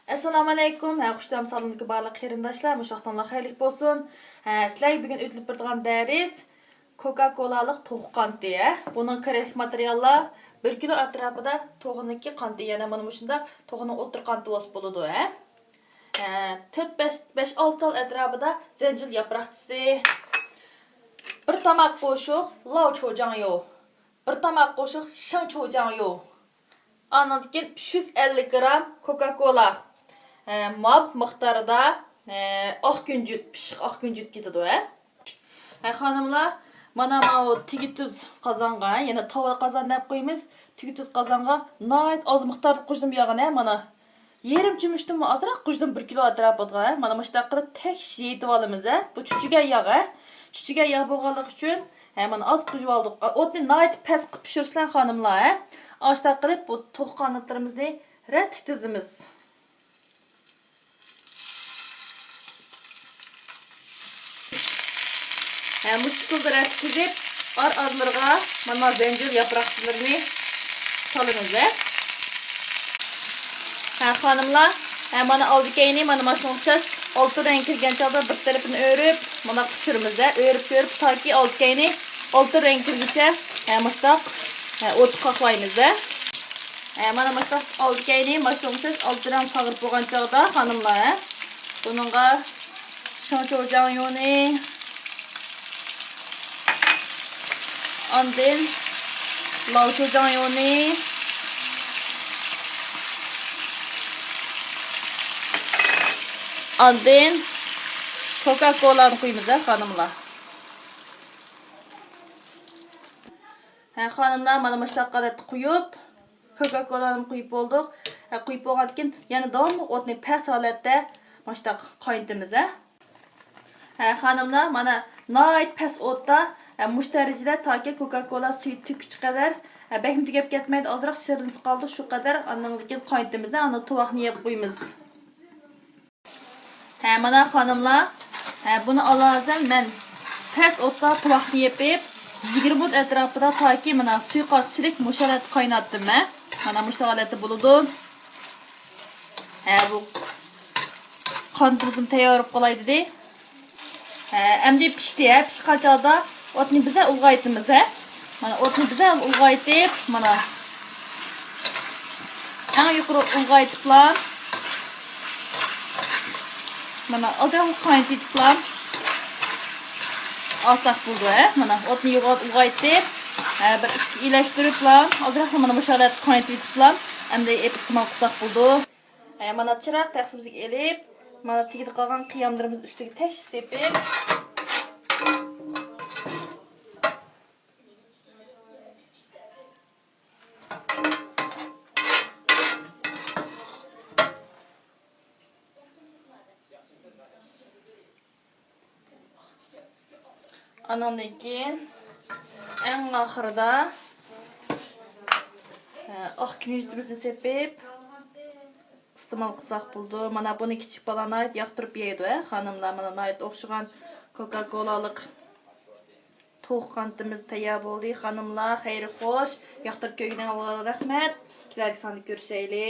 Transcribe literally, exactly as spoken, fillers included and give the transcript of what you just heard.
ئەسسالامۇئەلەيكۇم. ھە، خۇشتام سالونىدىكى بارلىق قېرىنداشلار، مۇشۇ ۋاقتىڭلار خەيرلىك بولسۇن. ھە، سىلەرگە بۈگۈن ئۆتۈلۈپ بېرىدىغان دەرس كوكا كولالىق توخۇ قانىتى. ھە، بۇنىڭ كېرەكلىك ماتېرىياللار بىر كىلو ئەتراپىدا توخۇنىڭكى قانىتى، يەنى مانا مۇشۇنداق توخۇنىڭ ئوتتۇرا قانىتى بولسا بولىدۇ. ھە، ھە، تۆت، بەش، بەش، ئالتە تال ئەتراپىدا زەنجىۋىل ياپراقچىسى، بىر تاماق قوشۇق لاۋ چوجاڭيو، بىر تاماق قوشۇق شېڭ چوجاڭيو، ئاندىن كېيىن ئۈچ يۈز ئەللىك گرام كوكا كولا، ئە، ماپ مىقدارىدا، ئە، ئاق كۈنجۈت، پىششىق ئاق كۈنجۈت كېتىدۇ، ھە. ھە، خانىملار، مانا ماۋۇ تېگى تۈز قازانغا، يەنى تاۋا قازان دەپ قويىمىز، تېگى تۈز قازانغا ناھايىتى ئاز مىقداردا قوشتۇم ياغنى، ھە، مانا. يېرىم چۆمۈچتىنمۇ ئازراق قوشتۇم، بىر كىلو ئەتراپىغا، ھە. مانا مۇشۇنداق قىلىپ تەكشى يېيىتىۋالىمىز، ھە. بۇ چۈچۈگەن ياغ، ھە. چۈچۈگەن ياغ بولغانلىقى ئۈچۈن، ھە، مانا ئاز قويۇۋالدۇق. ئوتنى ناھايىتى پەس قىلىپ پىشۇرسىلەر، خانىملار، ھە. ئاشۇنداق قىلىپ بۇ توخۇ قاناتلىرىمىزنى رەتلىك تىزىمىز. ھە، مۇشۇ ئۇسۇلدا رەتلىك تىزىپ، ئار-ئارىلىرىغا مانا زەنجىۋىل ياپراقچىلىرىنى سالىمىز، ھە. ھە، خانىملار، ھە، مانا ئالدى كەينى مانا مۇشۇنىڭغا ئوخشاش ئالتۇن رەڭگە كىرگەن چاغدا بىر تەرىپىنى ئۆرۈپ، مۇنداق پىشۇرىمىز، ھە. ئۆرۈپ، ئۆرۈپ، تاكى ئالدى كەينى ئالتۇن رەڭگە كىرگۈچە، ھە، مۇشۇنداق، ھە، ئوتتا قاقلايمىز، ھە. ھە، مانا مۇشۇنداق ئالدى كەينى مۇشۇنىڭغا ئوخشاش ئالتۇن رەڭ ساغىرىپ بولغان چاغدا، خانىملار، ھە، بۇنىڭغا شېڭ چوجاڭيونى، ئاندىن لاۋ چوجاڭيونى، ئاندىن كوكا كولانى قۇيىمىز، ھە، خانىملار. ھە، خانىملار، مانا مۇشۇنداق ھالەتتە قۇيۇپ، كوكا كولانى قۇيۇپ بولدۇق. ھە، قۇيۇپ بولغاندىن كېيىن يەنە داۋاملىق ئوتنى پەس ھالەتتە مۇشۇنداق قاينىتىمىز، ھە. ھە، خانىملار، مانا ناھايىتى پەس ئوتتا، ھە، مۇشۇ دەرىجىدە تاكى كوكا كولا سۈيى تۈگكۈچە قەدەر، ھە، بەكمۇ تۈگەپ كەتمەيدۇ، ئازراق شىرنىسى قالدى، شۇ قەدەر ئاندىن كېيىن قاينىتىمىز، ھە، ئاندىن تۇۋاقنى يەپ قويىمىز. ھە، مانا خانىملار، ھە، بۇنى ئالايىتەن مەن پەس ئوتتا تۇۋاقنى يېپىپ، يىگىرمە مىنۇت ئەتراپىدا تاكى مانا سۇيقاسچىلىك مۇشۇ ھالەتتە قايناتتىم مەن. مانا مۇشۇ ھالەتتە بولىدۇ. ھە، بۇ قانىتىمىزمۇ تەييار بولۇپ قالاي دېدى. ھە، ئەمدى پىشتى، ھە، پىشقان چاغدا ئوتنى بىزە ئۇلغايتىمىز، ھە. مانا ئوتنى بىزە ئۇلغايتىپ، مانا ئەڭ يۇقىرى ئۇلغايتىپلا، مانا ئازراق قاينىتىپلا ئالساق بولىدۇ، ھە. مانا ئوتنى يوغان ئۇلغايتىپ، ھە، بىر ئىككى ئىلەشتۈرۈپلا، ئازراقلا مانا مۇشۇ ھالەتتە قاينىتىۋېتىپلا، ئەمدى ئېپىپ ئىستېمال قىلساق بولىدۇ. ھە، مانا چىراغ تەخسىمىزگە ئېلىپ، مانا تېگىدە قالغان قىياملىرىمىز ئۈستىگە تەكشى سېپىپ، ئانىڭدىن كېيىن ئەڭ ئاخىرىدا، ئە، ئاق كۈنجۈتىمىزنى سېپىپ ئىستېمال قىلساق بولىدۇ. مانا بۇنى كىچىك بالىلار ناھايىتى ياقتۇرۇپ يەيدۇ، ھە، خانىملار. مانا ناھايىتى ئوخشىغان كوكا كولالىق توخۇ قانىتىمىز تەييار بولدى، خانىملار. خەير خوش، ياقتۇرۇپ كۆرگىنىڭلارغا رەھمەت. كېلەركى ساندا كۆرۈشەيلى.